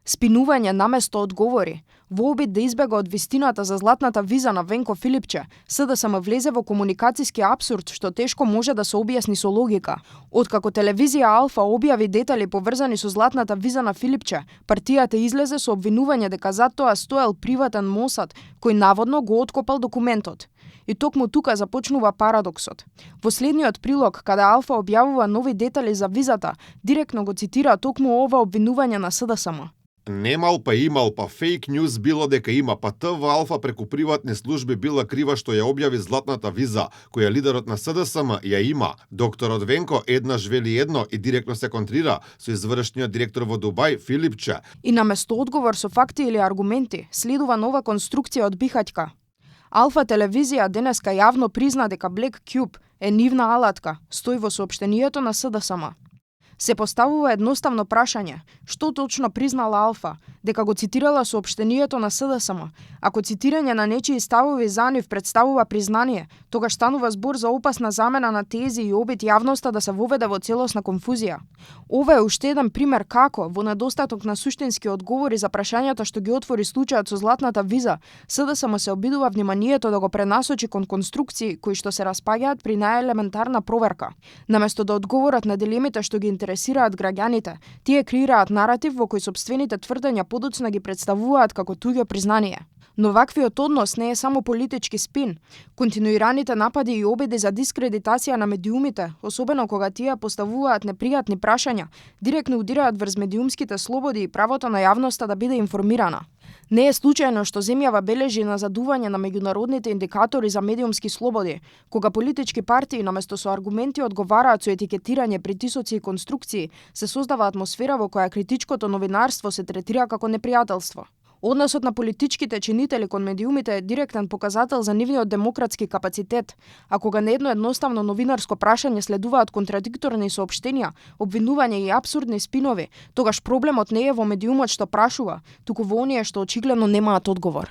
Спинување наместо одговори. Во обид да избега од вистината за златната виза на Венко Филипче, СДСМ влезе во комуникациски апсурд што тешко може да се објасни со логика. Откако телевизија Алфа објави детали поврзани со златната виза на Филипче, партијата излезе со обвинување дека за тоа стоел приватен Мосад кој наводно го откопал документот. И токму тука започнува парадоксот. Во следниот прилог, каде Алфа објавува нови детали за визата, директно го цитира токму ова обвинување на СДСМ. Немал па имал, па фейк ньюз било дека има, па ТВ Алфа преку приватни служби била крива што ја објави златната виза, која лидерот на СДСМ ја има. Докторот Венко еднаш вели едно и директно се контрира со извршниот директор во Дубај Филипче. И наместо одговор со факти или аргументи, следува нова конструкција од бихаќка. Алфа телевизија денеска јавно призна дека Black Cube е нивна алатка, стои во соопштението на СДСМ. Се поставува едноставно прашање, што точно признала Алфа, дека го цитирала соопштението на СДСМ. Ако цитирање на нечии ставови за нив представува признание, тогаш станува збор за опасна замена на тези и обид јавноста да се воведе во целосна конфузија. Ова е уште еден пример како, во недостаток на суштински одговори за прашањата што ги отвори случајот со златната виза, СДСМ се обидува вниманието да го пренасочи кон конструкции кои што се распаѓаат при најелементарна проверка. Наместо да одговорат на дилемите што ги интересираат граѓаните, тие креираат наратив во кој сопствените тврдења подоцна ги представуваат како туѓо признание. Но ваквиот однос не е само политички спин. Континуираните напади и обиди за дискредитација на медиумите, особено кога тие поставуваат непријатни прашања, директно удираат врз медиумските слободи и правото на јавноста да биде информирана. Не е случајно што земјава бележи назадување на меѓународните индикатори за медиумски слободи, кога политички партии наместо со аргументи одговараат со етикетирање, притисоци и конструкции, се создава атмосфера во која критичкото новинарство се третира како непријателство. Односот на политичките чинители кон медиумите е директен показател за нивниот демократски капацитет, а кога на едно едноставно новинарско прашање следуваат контрадикторни соопштенија, обвинувања и апсурдни спинови, тогаш проблемот не е во медиумот што прашува, туку во оние што очигледно немаат одговор.